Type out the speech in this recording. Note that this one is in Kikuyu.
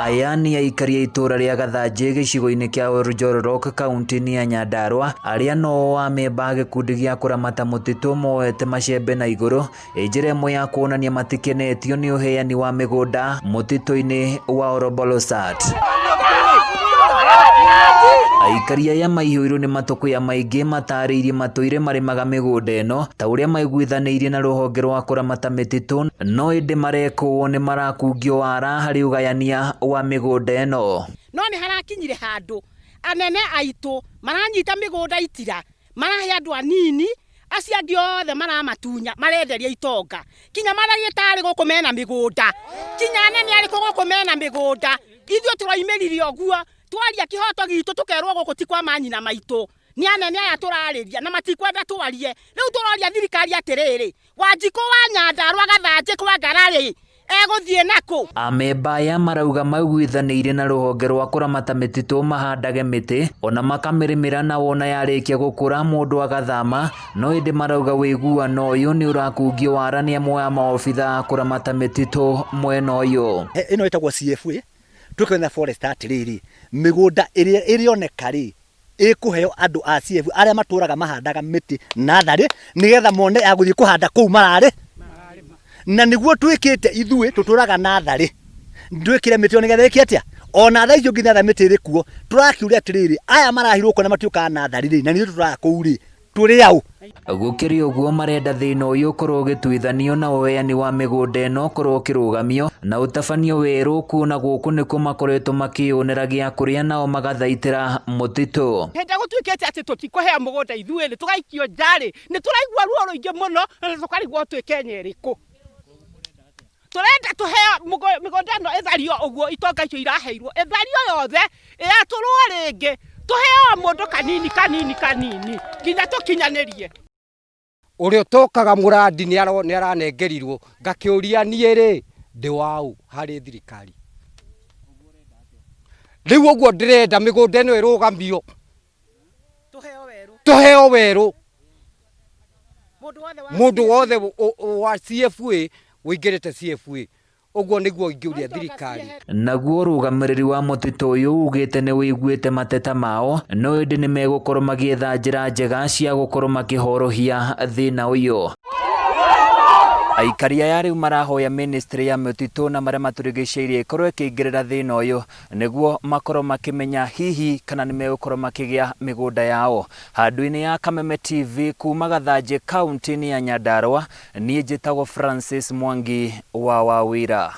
Aya nĩ aikari a itũũra rĩa Gathanjĩ gĩcigo-inĩ kĩa Oljolorok kauntĩ-inĩ ya Nyandarua arĩa no amemba a gĩkundi gĩa kũramata mũtitũ moete macembe na igũrũ ĩ njĩra ĩmwe ya kuonania matikenetio nĩ ũheani wa mĩgũnda mũtitũ-inĩ wa Orobolosat. Aikari aya maihũirwo nĩ matũkũya maingĩ matarĩirie matũire marĩmaga mĩgũnda ĩno ta ũrĩa maiguithanĩirie na rũhonge rwa kũramata mĩtitũ no ĩndĩ marekũo nĩ marakungio wara harĩ ũgayania wa mĩgũnda ĩno. No nĩ harakinyire handũ anene aitũ maranyita mĩgũnda itira, marahe andũ anini, acio angĩ othe maramatunya marenderia itonga. Kinya maragĩtarĩ gũkũ mena mĩgũnda, kinya anene arĩkũ gũkũ mena mĩgũnda. Ithuĩ tũroimĩrire ũguo, twaria kĩhoto gitũ tũkerwo gũkũ ti kwa manyina maitũ. Nĩ anene aya tũrarĩria na matikwenda twarie. Rĩu tũroria thirikari atĩrĩrĩ, Wanjikũ wa Nyandarua Gathanjĩ kwa Ngararĩ egũthiĩ nakũ? Amemba aya marauga maiguithanĩirie na rũhonge rwa kũramata mĩtitũ mahandage mĩtĩ ona makamĩrĩmĩra na wona yarĩkia gũkũra mũndũ agathama, no ĩndĩ marauga wĩiguano ũyũ nĩ ũrakungio wara nĩ amwe a maobitha a kũramata mĩtitũ mwena ũyũ. Ĩno ĩtagwo CFA, tũkĩonia forester atĩrĩrĩ, mĩgũnda ĩrĩa ĩrĩoneka rĩ, ĩkũheo andũ a CF arĩa matũraga mahandaga mĩtĩ natharĩ nĩgetha mone ya gũthiĩ kũhanda kũu mararĩ na nĩguo twĩkĩte ithuĩ tũtũraga natharĩ twĩkĩre mĩtĩ ĩyo nĩgetha ĩke atĩa ona thaa icio nginya thaa mĩtĩ ĩrĩ kuo tũrakiuria atĩrĩrĩ aya marahirwo kuo na matiũkaga natharĩ rĩ na nĩ ithuĩ tũtũraga kũu rĩ tũrĩ aũ Gũkĩrĩ ũguo marenda thĩna ũyũ ũkorwo ũgĩtuithanio na ũheani wa mĩgũnda ĩno ũkorwo ũkĩrũgamio na ũtabanio werũ kuona gũkũ nĩkuo makoretwo makĩyonera gĩa kũrĩa nao magathaitĩra mũtitũ. Hĩndĩ ĩrĩa gũtuĩkĩte atĩ tũtikũheo mũgũnda ithuĩ-rĩ, tũgaikio nja-rĩ, nĩ tũraigua ruo rũingĩ mũno na tũkarigwo twĩ Kenya ĩrĩkũ. Tũrenda tũheo mĩgũnda ĩno ĩthario ũguo itonga icio iraheirwo, ĩthario yothe, ĩyatũrwo rĩngĩ, tũheo o mũndũ kanini kanini kanini nginya tũkinyanĩrie. Ũrĩa ũtokaga mũrandi nĩ aranengerirwo, ngakĩũria niĩ rĩ, ndĩ waũ harĩ thirikari? Rĩu ũguo ndĩrenda mĩgũnda ĩno ĩrũgamio, tũheo werũ, mũndũ wothe wa CFA ũingĩrĩte CFA, ũguo nĩguo ingĩũria thirikari. Naguo ũrũgamĩrĩri wa mũtitũ ũyũ ugĩte nĩ ũiguĩte mateta mao, no ĩndĩ nĩ megũkorwo magĩetha njĩra njega cia gũkorwo makĩhorohia thĩna ũyũ. Aikari aya rĩu marahoya mĩnĩstrĩ ya mĩtitũ na marĩa matũrigicĩirie ĩkorwo ĩkĩingĩrĩra thĩna ũyũ nĩguo makorwo makĩmenya hihi kana nĩ megũkorwo makĩgĩa mĩgũnda yao. Handũ-inĩ ya Kameme TV kuma Gathanjĩ kauntĩ-inĩ ya Nyandarua, niĩ njĩtagwo Francis Mwangi wa Wawira.